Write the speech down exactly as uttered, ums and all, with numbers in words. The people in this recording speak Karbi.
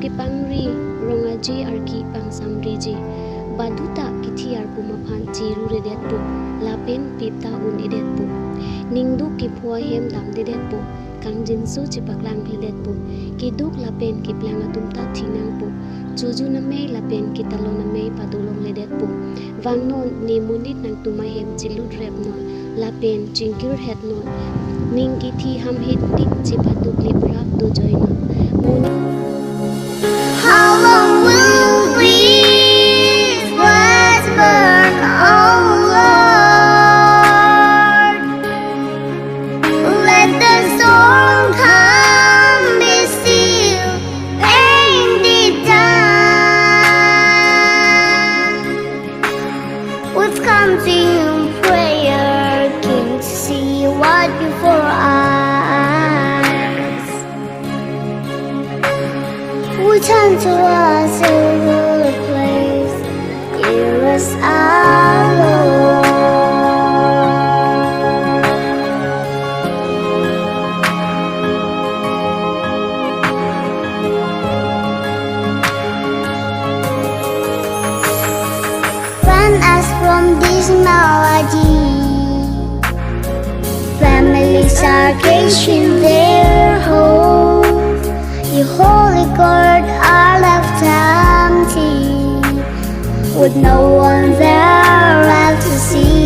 kepangri, rong aje arki pangsamriji. Badu ta kithi arpum aphan chiru-redetpo, lapen pip ta un-edetpo. Ningduk kepho ahem damdedetpo, kangjinso chepaklang-kledetpo. Keduk lapen keplang atum ta thinangpo. Choju namei lapen ketalon amei padolong-ledetpo. Vangnon, ne monit nangtum ahem chelut repnon, lapen chingkir hetnon. Ning kithi hamhit tik chepaduk liprap dojoinon. Monit How long will these words burn, oh Lord? Let the storm calm, be still, and be done. We've come to you in prayer, King, to see what you for us. We turn to us, a holy place. Hear us, our Lord. Run us from this malady. Families are caged in their homes. Your holy court are left empty, with no one there left to see